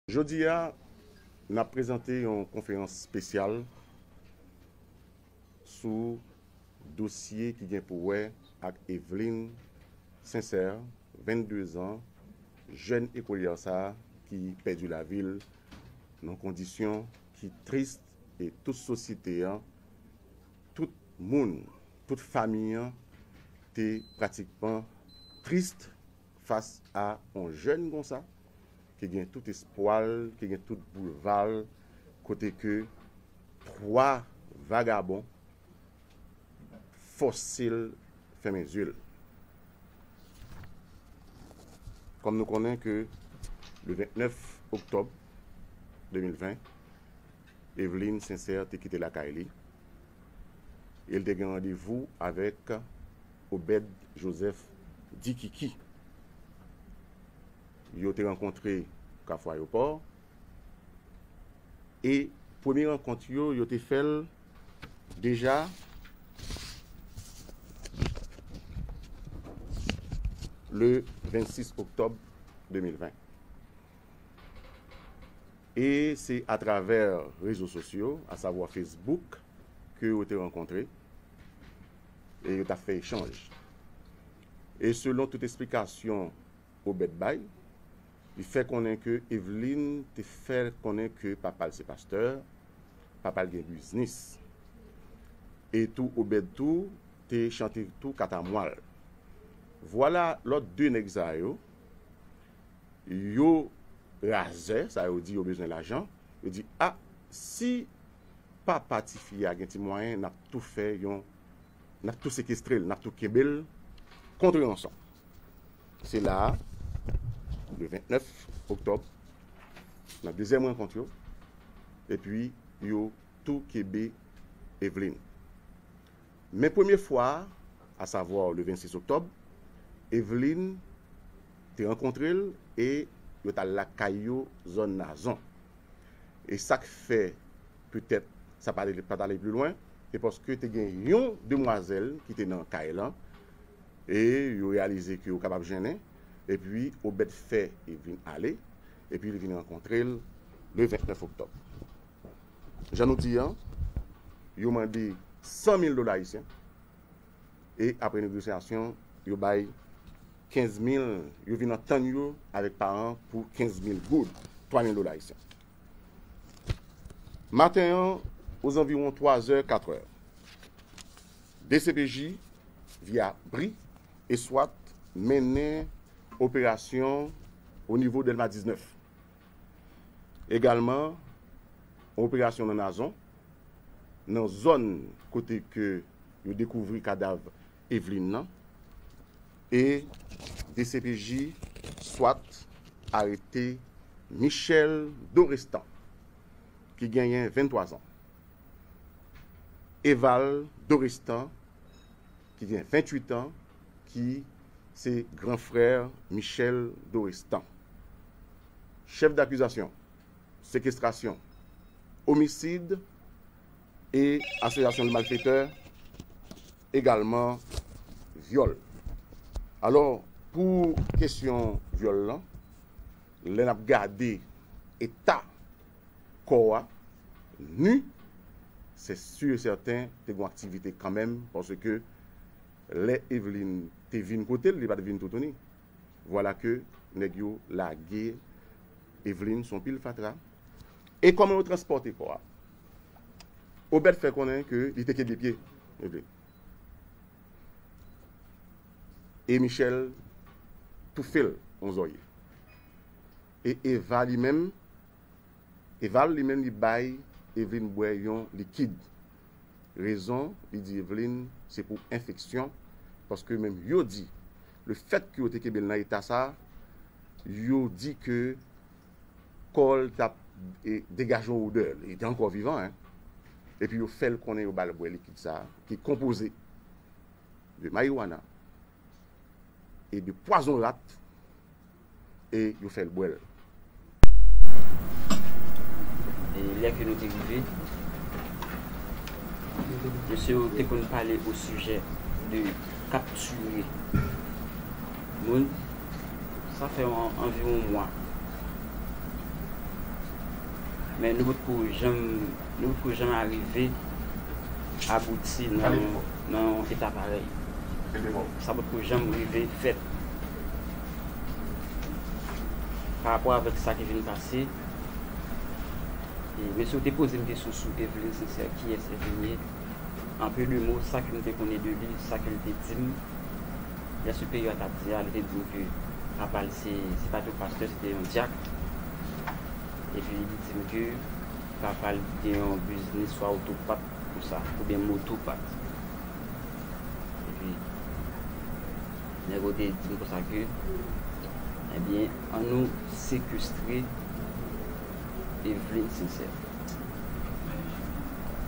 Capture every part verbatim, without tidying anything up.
Jodi a, n ap prezante yon konferans espesyal sou dosye ki gen pou wè ak Eveline Sincère, venndezan, jèn ekolyè sa a ki pèdi lavi l nan kondisyon ki tris e tout sosyete an, tout moun, tout fanmi an te pratikman tris fas a yon jèn konsa ki gen tout espwa l, ki gen tout boulva l, kote ke twa vagabon fòse l fèmen zye l. Kòm nou konnen ke le vennèf oktòb de mil ven, Eveline Sincère te kite lakay li e l te gen randevou avèk Obed Joseph Dikiki. Yo te rankontre Kafou Ayewopò e premye rankont yo, yo te fè l deja le vennsis oktòb de mil ven. E se atravè rezo sosyo, asavwa Facebook, ke yo te rankontre e yo t ap fè echanj. E selon tout esplikasyon Obed bay, li fè konnen ke Eveline te fè konnen ke papa l se pastè, papa l gen biznis. E tou Obed tou te chante tou katamwa l. Vwala lòt de nèg sa yo, yo razè, sa yo di yo bezwen lajan, yo di, a, si papa tifi a gen ti mwayen, n ap tou fè yon, n ap tou sekestre l, n ap tou kenbe l kont ranson. Se la a, le vennèf oktòb, nan dezyèm rankont yo, epi yo tou kenbe Eveline. Men premye fwa a, asavwa le vennsis oktòb, Eveline te rankontre l e yo t al lakay yo, zòn Nazon. E sa k fè petèt sa pa t ale, pa t ale pi lwen, se paske te gen yon demwazèl ki te nan kay lan, e yo reyalize ke yo kapab jennen, epi Obed fè Eveline ale, epi li vin rankontre l le vennèf oktòb. Jan nou di an, yo mande san mil dola ayisyen, e apre negosyasyon, yo bay kenz mil, yo vin antann yo avèk paran pou kenz mil goud, twa mil dola ayisyen. Maten an, ozanviwon twa zè, kat è, D C P J, via bri e swat, mennen operasyon o nivo Dèlma diznèf. Egalman, yon operasyon nan Nazon, nan zòn kote ke yo dekouvri kadav Eveline nan, e D C P J swat arete Michel Dorestan, ki genyen venntwa zan. Eval Dorestan, ki gen venntuit an, ki se gran frè Michel Dorestan. Chèf dakizasyon, sekestrasyon, omisid e asosyasyon de malfetè, egalman vyòl. Alò, pou kesyon vyòl lan, lè n ap gade eta kò a, ni, se si e sèten te gen aktivite kanmenm, paske lè Eveline te vin kote l, li pa t vin toutouni. Vwala ke nèg yo lage Eveline sou yon pil fatra. E kòman yo transpòte kò a? Obed fè konnen ke li te kenbe pye Eveline. E Michel toufe l yon zòrye. E Eva li menm, Eval li menm li bay Eveline bwè yon likid. Rezon, li di Eveline, se pou enfeksyon, paske menm yo di, le fèt ke yo te kenbe l nan eta sa, yo di ke kò l t ap, e, degaje yon odè, li te ankò vivan, en. Epi yo fè l konnen yo ba l bwè likid sa, ki konpoze de mariwana e de pwazon rat, e yo fè l bwè l. E lè ke nou te rive, mesye yo te konn pale o sijè de kaptire moun. Sa fè an, anviwon mwa. Men nou potko janm, nou potko janm arive abouti nan yon, nan yon eta parèy. Sa potko janm rive fèt. Pa rapò avèk sa ki vin pase, e, mesye yo te poze m kesyon sou Eveline Sincère, kiyès Eveline ye? An pe de mo, sa ke m te konnen de li, sa ke l te di m, lè siperyè a t ap di a, li te di m ke papa l se, se pa t yon pastè, se te yon dyak. Epi li di m ke papa l gen yon biznis swa otopat konsa, oubyen motopat. Epi, nèg yo te di m konsa ke, ebyen, ann nou sekestre Eveline Sincère.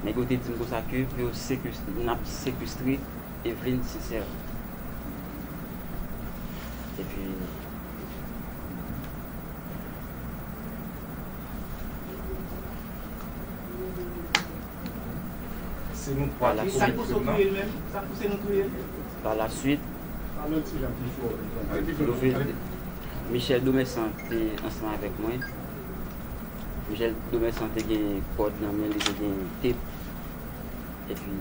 Nèg yo te di m konsa ke pou yo sekestre, n ap sekestre Eveline Sincère. Epi, Se nou twa ki komet krim nan. Sa k pouse w touye l menm? Sa k pouse nou touye l? Pa la swit, nou vin, Michel Domersan te ansanm avèk mwen. Michel Domersan te gen kòd nan men li, te gen tep. Epi,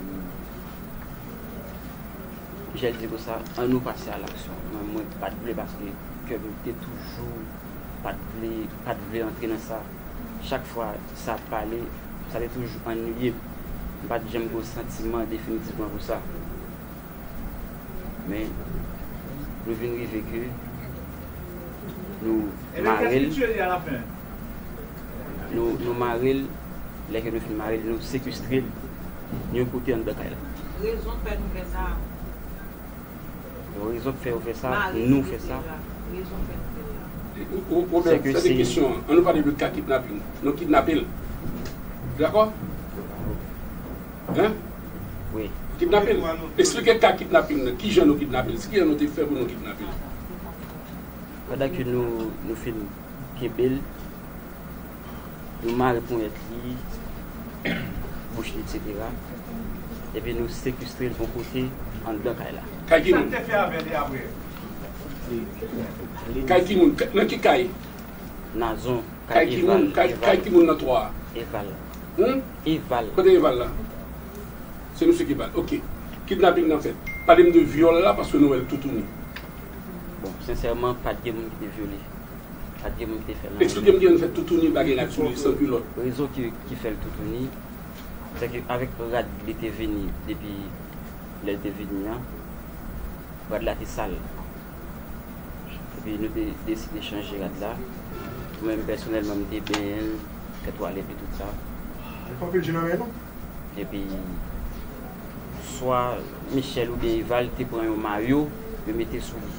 Michel di konsa, ann nou pase a laksyon. Mwen, mwen pa t vle paske kè m te toujou pa t vle, pa t vle antre nan sa. Chak fwa sa ap pale, sa te toujou annuiye m. M pa t janm gen yon santiman definitivman pou sa. Men, nou vin rive ke nou mare l. Nou, nou mare l, lè ke nou fin mare l, nou sekestre l yon kote anndan kay la. Rezon k fè nou fè sa. Rezon k fè yo fè sa, nou fè sa. Rezon k fè nou fè sa. Ou, ou, Robert, se de kesyon an. Ann nou pale de ka kidnaping. Nou kidnape l. Dakò? Hein? Wi. Kidnape l. Eksplike ka kidnaping nan. Kijan nou kidnape l? Kijan nou te fè pou nou kidnape l? Pandan ke nou, nou fin kenbe l, nou mare ponyèt li, bouch li, etsetera. Epi nou sekestre l yon kote anndan kay la. Kay ki moun? Sa n te fè avè li apre? Kay ki moun? Nan ki kay? Nazon, kay Eval. Kay ki moun? Kay, kay ki moun nan twa a? Eval. Hmm? Eval. Kote Eval la? Se misye ki ba l. Ok. Kidnaping nan fèt. Pale m de vyòl la, paske nou wè l toutouni. Bon, sensèman, pa t gen moun ki te vyole. Pa t gen moun ki te fè l anyen. Eksplike m kijan l fè toutouni, pa gen rad sou li, san kilòt. Rezon ki, ki fè l toutouni, se ke avèk rad li te vini depi lè l te vini an, rad la te sal. Epi nou te deside chanje rad la. Mwen menm pèsonèlman, m te benyen l, fè twalèt li, tout sa. Li pa anpil je nan men nou. Epi, swa Michel oubyen Eval te pran yon mayo, yo mete sou li.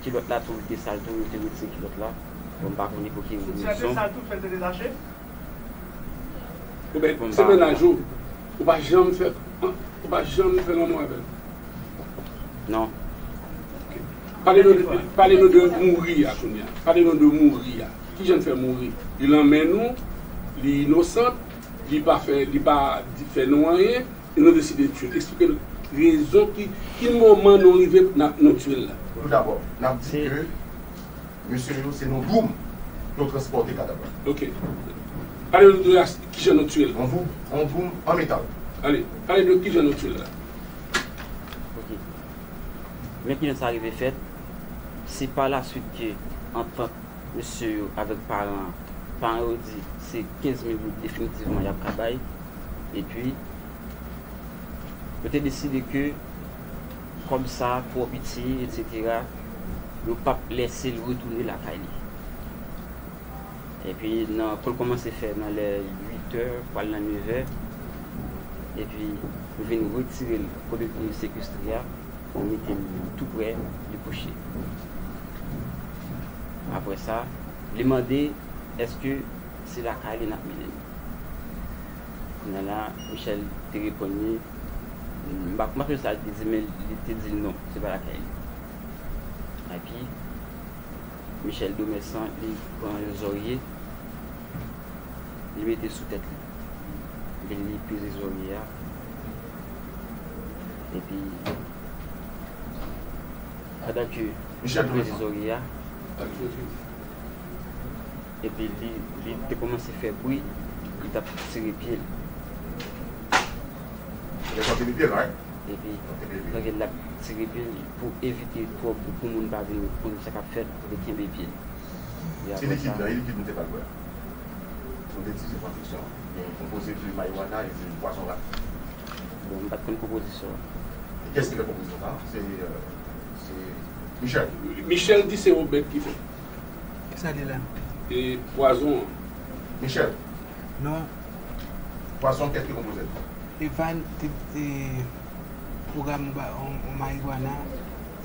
Kilòt la tou, li te sal tou, yo te retire kilòt la. Bon, m pa konnen pou ki rezon. Sal tou, fè l te detache? Ou ben, se mennaj ou. Ou pa janm fè, ou pa janm fè lanmou avè l? Non. Ok. Pale nou de, pale nou de mouri a kounye a. Pale nou de mouri a. Kijan l fè mouri? Li lanmen nou, li inosan, li pa fè, li pa di, fè nou anyen, e nou deside tiye l. Eksplike n rezon ki, ki moman nou rive n ap, nou tiye l la. Toudabò, n ap di ke mesye yo, se nan boum yo transpòte kadav la. Ok. Pale nou de as-, kijan nou tiye l. An boum, an boum, an metal. Ale, pale de kijan nou tiye l la. Ok. Men kijan sa rive fèt, se pa la swit ke antant mesye yo avèk paran an. Paran yo di se kenz mil goud definitivman y ap ka bay. Epi, yo te deside ke kòb sa twò piti, etsetera, yo p ap lèse l retounen lakay li. Epi, nan, kou l kòmanse fè nan lè uit è, pral nan nèf è, epi nou vin retire l kote nou te sekestre a, nou mete l tou prè, li kouche. Apre sa, li mande èske se lakay li n ap mennen l. Kounye a la, Michel te reponn li, m pa, m pa sonje sa li te di, men li te di l non, se pa lakay li. Epi, Michel Domersan, li pran yon zòrye, li mete sou tèt li. Epi li peze zòrye a. Epi, pandan ke l ap peze zòrye a, Epi li, li te kòmanse fè bri, li t ap tire pye l. Epi pandan l ap tire pye l pou evite twòp pou moun pa vin konnen sa k ap fèt, li kenbe pye l. Se likid la, e likid nou te ba l bwè. Nou te di se pran fiksyon. Li konpoze de marijuana e de pwazon rat. Bon, m pa t konn konpozisyon an. E kiyès ki fè konpozisyon sa? Se, euh, se Michel. Michel di se Obed ki fè. Kisa li la? E pwazon an. Michel. Non. Pwazon, kiyès ki konpoze l? Eval te, te pwograme yon ba-, yon, yon marijuana.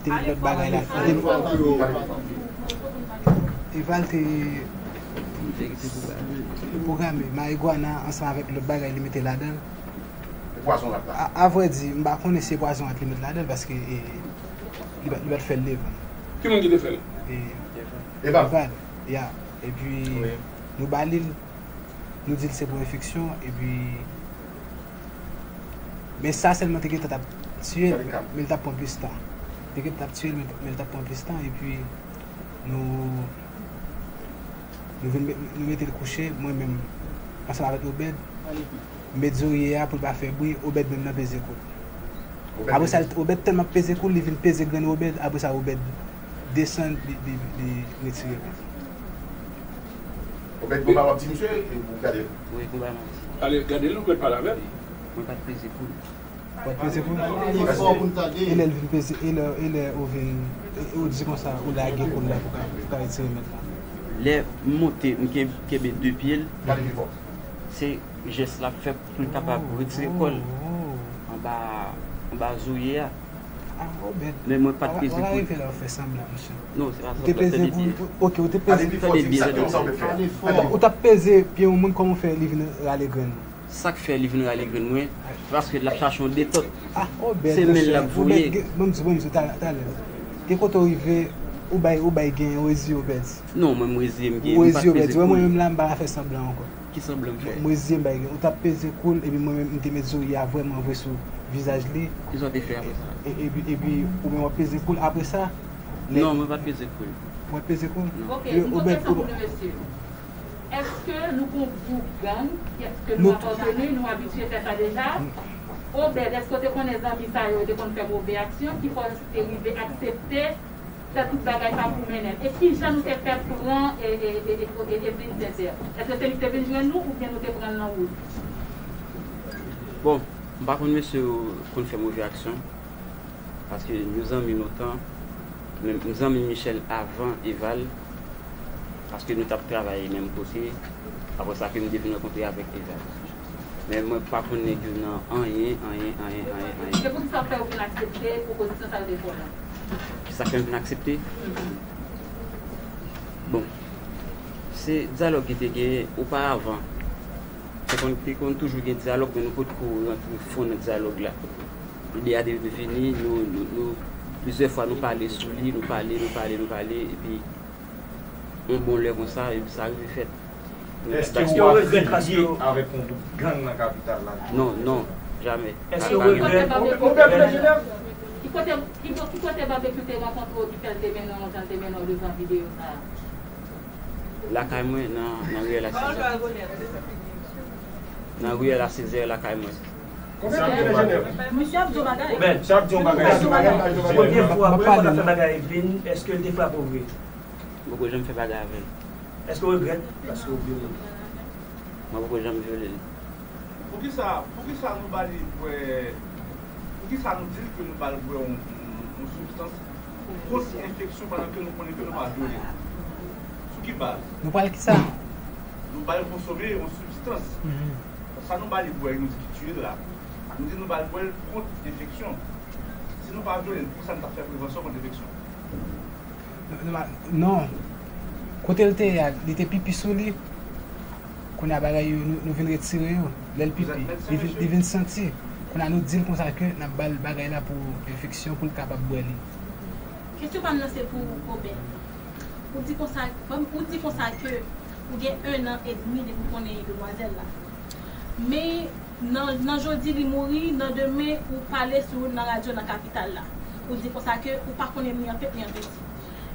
Te met lòt bagay la. Eval te pwograme marijuana ansanm avèk lòt bagay li mete ladan l. E pwazon rat la? A, a vrè di, m pa konnen si se pwazon rat li met ladan l paske, e, li pa, li pa t fè l devan. Ki moun ki te fè l? E, Eval. Eval, ya. Epi, nou ba li l, nou di l se pou enfeksyon, epi, men sa sèlman te gentan t ap tiye l, men l t ap pran plis tan. Te gentan t ap tiye l, men, men l t ap pran plis tan, epi nou, nou vin met, nou mete l kouche, mwen menm, ansanm avèk Obed, m met zorye a pou l pa fè bri, Obed menm nan peze kou l. Apre sa, Obed tèlman ap peze kou l, li vin peze grenn Obed, apre sa, Obed desann, li, li, li retire pye l. Obed, gon bagay w ap di misye, e ou gade l? Wi, gon bagay m ap di. Ale, gade l, ou mèt pale avè l. Mwen pa t peze kou l. Ou pa t peze kou l? E lè l vin peze, e lè, e lè ou vin, e ou di konsa, ou lage kou l la pou ka, pou ka retire mèt la. Lè m monte, m ken-, kenbe de pye l. Gade pi fò. Se jès l ap fè pou l kapab retire kò l anba, anba zorye a. Ah, Obed. Men mwen pa t peze kou l. Ou pa rive la, ou fè sanblan, mesye. Non, se pa sanblan, se byen. Ou te peze kou l, ok, ou te peze. Tande byen, tande byen. Ou t ap peze pye yon moun, kòman w fè li vin rale grenn ou? Sa k fè li vin rale grenn mwen, se paske l ap chache yon detant. Ah, Obed, se men l l ap voye. Obed, ban m di, ban m di, talè, talè. Gen kote w rive, ou bay, ou bay gen, ou reziye, Obed. Non, mwen, m reziye, m gen, m pa t peze kou l. Ou reziye, Obed. Wè, mwen menm la, m pa ka fè sanblan ankò. Ki sanblan m fè? M reziye m bay gen. Ou t ap peze kou l, epi mwen menm, m te met zorye a vrèman vre sou vizaj li. Kisa w te fè apre sa? E, epi, epi, ou menm w ap peze kou l. Apre sa, lè... Non, mwen pa t peze kou l. Ou pa t peze kou l? Non. Ok, m gon kesyon pou nou, mesye. Èske nou gon gwoup gang, èske nou apateni, nou abitye fè sa deja? Obed, èske w te konnen zanmi sa yo te konn fè move aksyon, ki fè w te rive aksepte fè tout bagay sa pou mennen l? E kijan nou te fè pran e, e, e, e, e, Evelyne Sincère? Èske se li ki te vin jwenn nou oubyen nou te pran l nan wout? Bon, m pa konn mesye yo konn fè move aksyon, paske nou zanmi lontan, men m zanmi Michel avan Eval, paske nou t ap travay menm kote, apre sa ke m te vin rankontre avèk Eval. Men mwen pa konn nèg yo nan anyen, anyen, anyen, anyen, anyen. Se poukisa w fè ou vin aksepte pwopozisyon sa yo te fè w la? Kisa k fè m vin aksepte? Bon, se dyalòg ki te genyen oparavan. Te konn, te konn toujou gen dyalòg, men nou potko rantre fon nan dyalòg la. Lide a te vini, nou, nou, nou, plizyè fwa nou pale sou li, nou pale, nou pale, nou pale, epi yon bon lè konsa, epi sa rive fèt. Èske w ap filiye avèk yon gwoup gang nan kapital la? Non, non, jamè. Èske w regrèt? Ki kote, ki kote, ki kote Babekyou te rankontre w ki fè l te mennen w jan l te mennen w devan videyo sa a? Lakay mwen, nan, nan riyèl a Sezè. Nan riyèl a Sezè, lakay mwen. Misye ap di yon bagay. Misye ap di yon bagay. Premye fwa, premye fwa l ap fè bagay ak Evelyne, èske l te frape w vre? M poko janm fè bagay avè l. Èske w regrèt paske w vyole l? Mwen poko janm vyole l. Poukisa, poukisa nou ba li bwè, poukisa nou di l ke nou ba l bwè yon, yon, yon sibstans kont enfeksyon pandan ke nou konnen ke nou pa vyole l? Sou ki baz? Nou pral kisa? Nou ba l konsome yon sibstans. Sa nou ba li bwè, nou di ki tiye l la. Nou di nou ba l bwè l kont enfeksyon. Si nou pa vyole l, poukisa nou t ap fè prevansyon kont enfeksyon? Non, non, non. Kote l te ye a, li te pipi sou li. Kounye a bagay yo, nou, nou vin retire yo. Lè l pipi, li vin, li vin santi. Kounye a nou di l konsa ke n ap ba l bagay la pou enfeksyon, pou l kapab bwè li. Kesyon pa m nan se pou Obed. Ou di konsa, ou di konsa ke ou gen en an edmi depi w konnen demwazèl la. Men, Nan, nan jodi li mouri, nan demen ou pale sou youn nan radyo nan kapital la. Ou di konsa ke ou pa konnen ni an tèt ni an peti.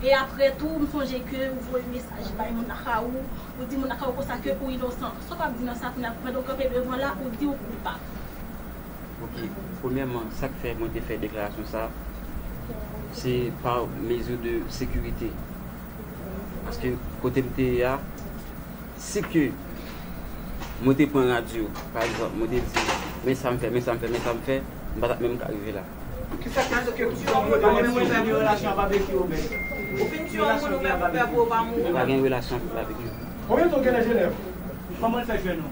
E apre tou, m sonje ke ou voye mesaj bay moun lakay ou, ou di moun lakay ou konsa ke ou inosan. Sa w ap di nan sa kounye a, pandan w kanpe devan la, ou di ou koupab. Ok, premyèman, sa k fè mwen te fè deklarasyon sa, se pa mezi de sekirite. Paske kote m te ye a, si ke mwen te pran radyo, pa egzanp, mwen te di, men sa m fè, men sa m fè, men sa m fè, m pa t ap menm ka rive la. Kisa k fè ke tout moun yo te gen relasyon ak Babekyou, Obed? Ou fin tiye yon moun ou menm ou pè pou ou pa mouri. M pa gen relasyon avèk Babekyou. Konbyen tan w gen nan Jenèv? Kòman l fè jwenn ou?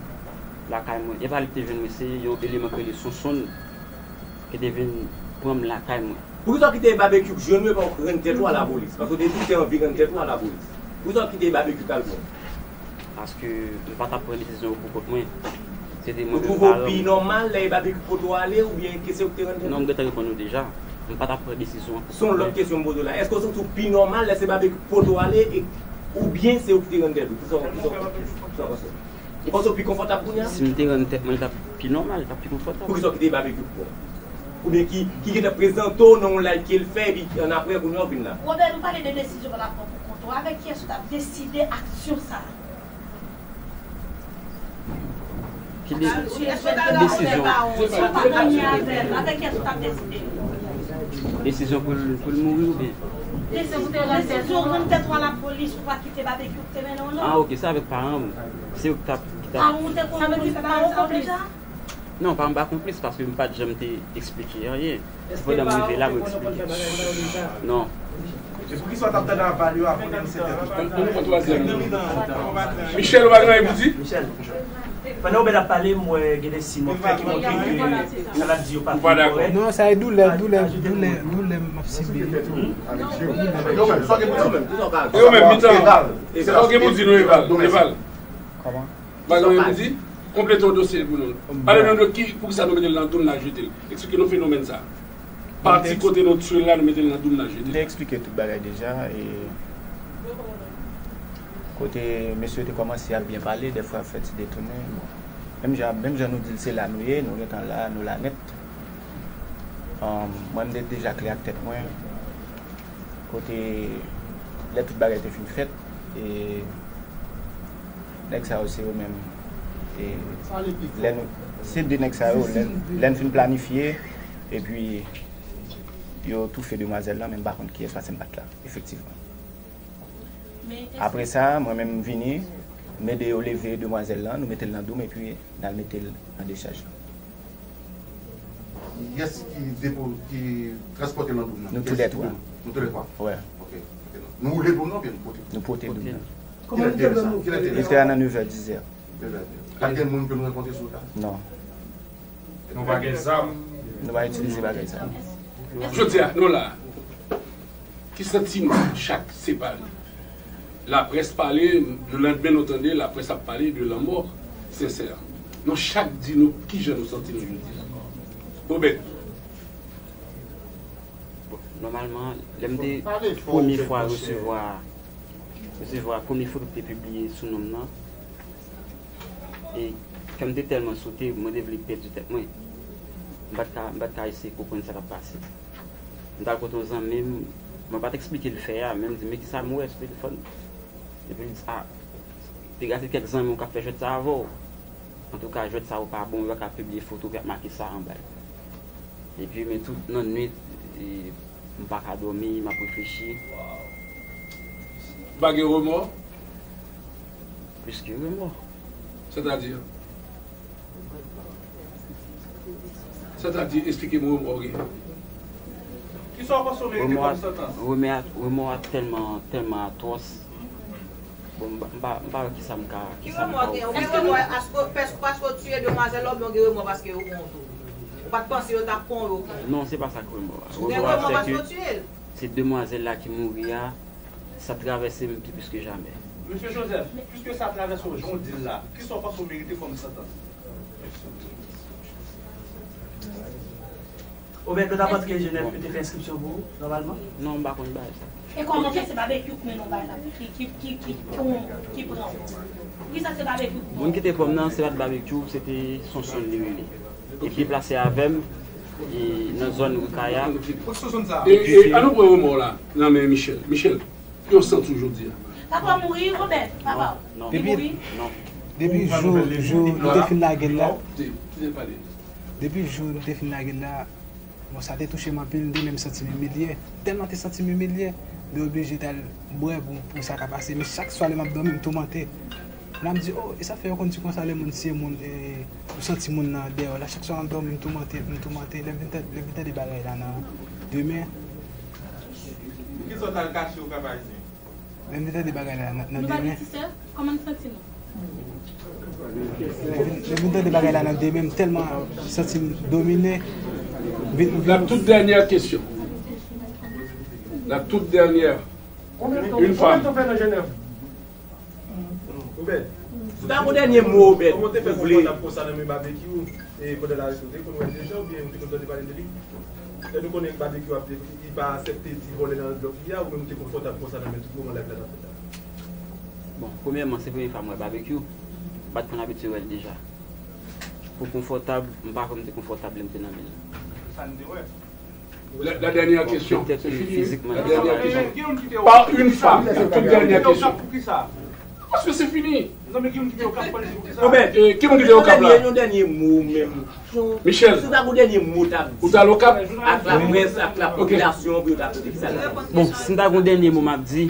Lakay mwen. E pa li ki te jwenn mwen, se yon eleman ki rele Sonsonn ki te vin pran m lakay mwen. Poukisa w kite Babekyou jwenn ou epi w rann tèt ou a lapolis? Paske w te di w te anvi rann tèt ou a lapolis. Poukisa w kite Babekyou t al pran w? Paske m pa t ap pran desizyon yo pou kont mwen. Se te mwen menm paran m. Ou twouve w pi nòmal lè e Babekyou k pote w ale oubyen ke se ou ki te rann tèt ou? Non, m gentan reponn ou deja. M pa t ap pran desizyon an pou kont mwen. Se yon lòt kesyon m poze w la. Èske w santi w pi nòmal lè se Babekyou k pote w ale e oubyen se ou ki te rann tèt ou? Kisa w kisa w kisa w panse? Ou panse w pi konfòtab kounye a? Si m te rann tèt mwen, li t ap pi nòmal, li t ap pi konfòtab. Poukisa w kite Babekyou pran w? Oubyen ki ki gentan prezante w nan yon live ke l fè epi annapre kounye a w vin la? Robert, nou pale de desizyon w t ap pran pou kont ou. Avèk kiyès ou t ap deside aksyon sa a? Ki de, ki desizyon? Si w pa t anyen avè l, avèk kiyès ou t ap deside? Desizyon pou l pou l mouri oubyen? Desizyon pou w rann tèt ou a lapolis pou w pa kite Babekyou ki te mennen w non. Ah ok, se avèk paran m. Se yo ki t ap ki t ap. Paran w te konplis, paran w konplis? Non, paran m pa konplis paske m pa t janm te eksplike anyen. Se pandan m rive la mwen eksplike. Non. E poukisa w t ap tande aval yo avan w denonse tèt ou? Ann ann pran twazyèm nan. Michel, ou pa gen anyen pou di? Michel, pandan Obed ap pale, m wè gen de siy m wè ki montre ke sa l ap di yo pa fin kòrèk. Non, sa e doulè, doulè, doulè, doulè m ap sibi. Yo menm, mitan. Sa w gen pou di nou, Eval? Eval. Kòman? Bagay yo di, konplete yon dosye pou nou. Pale nou de ki, poukisa nou mete l nan doum n al jete l. Eksplike nou fenomèn sa. Pati kote nou tchwe l la, nou mete l nan doum n al jete l. M te eksplike tout bagay deja. E kote mesye yo te kòmanse ap byen pale, dèfwa ap fè ti detounen. Bon. Menm jan, menm jan nou di l se la nou ye, nou gentan la, nou la nèt. Mwen, m te deja klè ak tèt mwen. Kote lè tout bagay te fin fèt, e nèg sa yo se yo menm. E lè nou, se de nèg sa yo, lè, lè n fin planifye, epi yo toufe demwazèl lan, men m pa konn kiyès, paske m pa t la, efektivman. Apre sa, mwen menm m vini, m ede yo leve demwazèl lan, nou mete l nan doum, epi n al mete l nan dechaj lan. Kiyès ki depo, ki transpòte l nan doum nan? Nou toulètwa. Nou toulètwa? Wi. Ok. Nou woule doum nan oubyen nou pote? Nou pote doum nan. Kilè te rive sa? Kilè te rive sa? Li te a nan nevè, dizè. Nevè, dizè. Pa t gen moun ke nou rankontre sou wout la? Non. Nou pa gen zam? Nou pa itilize bagay sa, non. Jodi a, nou la. Ki santiman chak separe? Laprès pale, lelandmen nou tande laprès ap pale de lanmò Sensè. Nou chak di nou kijan nou santi nou jodi a. Obed. Bon, nòmalman, lè m te premye fwa resevwa resevwa premye foto ki te pibliye sou non m nan, e kè m te tèlman sote, mwen te vle pèdi tèt mwen. M pa t ka, m pa t ka eseye konprann sa k ap pase. M t al kote yon zanmi m, mwen pa t eksplike l fè a, men m di, men kisa m wè sou telefòn? Epi l di, a, piga se kèk zanmi w k ap fè jwèt sa avè w. Antouka, jwèt sa yo pa bon, yo pa ka pibliye foto ki ap make sa anba l. Epi, men tout nannwit, e, m pa ka dòmi, m ap reflechi. Ou pa gen remò? Plis ke remò. Sètadi? Sètadi, esplike m remò w gen. Kisa w panse w merite kòm santans? Remò a, remò a tèlman, tèlman atwòs. Bon, m pa, m pa, m pa wè kisa m ka, kisa m ka ofri. Èske w gen remò paske, paske w tiye demwazèl la oubyen w gen remò paske yo pran w tou? Ou pa t panse yo t ap pran w, yo pran w? Non, se pa sa k remò a. Ou gen remò paske w tiye l? Se demwazèl la ki mouri a, sa travèse m pi plis ke jamè. Mesye Joseph, piske sa travèse w jan w di l la, kisa w panse w merite kòm santans? Obed, ou ta panse ke Jenèf yo te fè enskripsyon pou ou, nòmalman? Non, m pa konn bagay sa. E kòman fè se Babekyou k mennen w bay la, ki, ki, ki, ki, ki, ki pran w? Poukisa se Babekyou k pran w? Moun ki te pran m nan, se pa t Babekyou, se te Sonsonn li rele. Li deplase avè m, e, nan zòn Rikaya. E, e, ann nou pran remò w la nan men Michel. Michel. Ki w santi w jodi a? Papa mouri, Robert, papa w. Li mouri. Depi jou, jou nou te fin lage l la, depi jou nou te fin lage l la, bon, sa te touche m anpil, m te menm santi m imilye. Tèlman te santi m imilye, m te oblije t al bwè pou, pou sa ka pase. Men chak swa lè m ap dòmi, m toumante. Lè m di, "Oh, e sa fè yo konn di konsa lè moun tiye moun, e, ou santi moun nan dèyè w la." Chak swa m ap dòmi, m toumante, m toumante. Lè m vin tande, lè m vin tande bagay la nan demen. Poukisa w t al kache Okap Ayisyen? Lè m vin tande bagay la nan, nan demen. Nou pa gen ti sè? Kòman n santi nou? Lè m vin, lè m vin tande bagay la nan demen, m tèlman santi m domine. M vin, m vin. La toute dernière question. La toute dernière. Une femme. Ou bèl. Si w ta gon dènye mo, ou bèl, kòman w te fè konfòtab konsa nan men Babekyou, e pandan l arete w, ou te konn wè l deja oubyen ou te konn tande pale de li? Lè nou konnen Babekyou ap, li pa aksepte ti vòlè nan blòk li a, ou menm ou te konfòtab konsa nan men tout moman live la t ap fèt la? Bon, premyèman, se premye fwa m wè Babekyou. M pa t konn abitye wè l deja. Pou konfòtab, m pa kwè m te konfòtab lè m te nan men l. Sa n te wè. La, la dernière question. C'est fini, oui. La dernière question. Par une femme, la toute dernière question. Paske se fini. Obed, eh, ki moun ki te Okap la? Yon dènye mo menm. Michel, si w ta gon dènye mo w t ap di, ou t al Okap? Ak laprès, ak lapopilasyon, pou yo ta tande ki sa l ap di. Bon, si m ta gon dènye mo m ap di,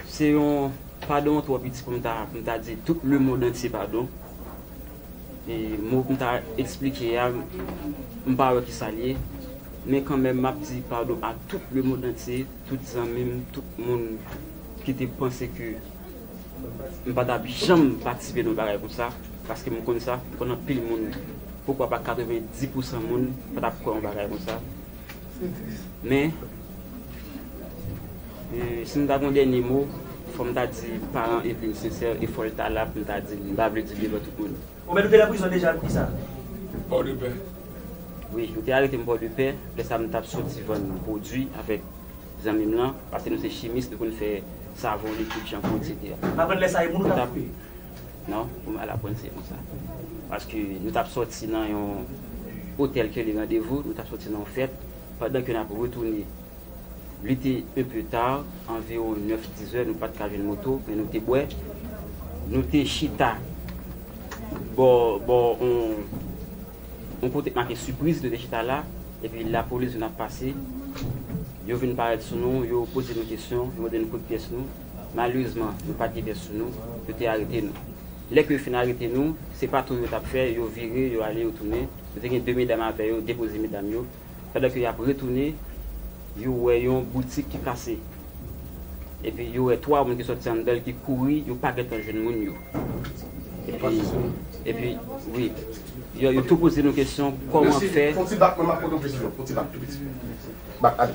se yon padon twò piti pou m ta, pou m ta di tout lemonn antye padon. E mo pou m ta eksplike a, m pa wè kisa l ye. Men kanmenm, m ap di padon a tout lemonn antye, tout zanmi m, tout moun ki te panse ke m pa t ap janm patisipe nan yon bagay konsa, paske m konn sa, m konn anpil moun, poukwa pa katrevenndis pousan moun pa t ap kwè yon bagay konsa. Men, e, si m ta gon dènye mo, fò m ta di paran Eveline sensè, e fò l ta la pou m ta di l, m pa vle di l devan tout moun. Ou mèt ou te nan prizon deja pou kisa? Pòdepè. Wi, yo te arete m Pòdepè, lè sa m t ap soti vann pwodui avèk zanmi m lan, paske nou se chimis, nou konn fè savon, likid, chanpou, etsetera. M aprann lè sa e moun ou t ap koupe? Non, pou m al aprann se konsa. Paske nou t ap soti nan yon otèl ke li randevou, nou t ap soti nan yon fèt, pandan ke n ap retounen, li te un peu tard, anviwon nèf, dis zè, nou pa t ka jwenn moto, men nou te bwè. Nou te chita bò, bò, on, on kote k make sipriz, nou te chita la, epi lapolis vin ap pase. Yo vin parèt sou nou, yo poze nou kesyon, yo mande nou kote pyès nou. Malerezman, nou pa t gen pyès sou nou, yo te arete nou. Lè ke yo fin arete nou, se pa tou yo t ap fè, yo vire, yo ale, yo tounen. Yo te gen de medam avè yo, depoze medam yo. Pandan ke y ap retounen, yo wè yon boutik ki kase. Epi yo wè twa moun ki sòti anndan l ki kouri, yo pa gentan jwenn moun yo. Epi, epi, wi, yo, yo tou poze nou kesyon, kòman fè. Fè yon ti bak, mwen m ap poze yon kesyon, fè yon ti bak tou piti. Bak, ale.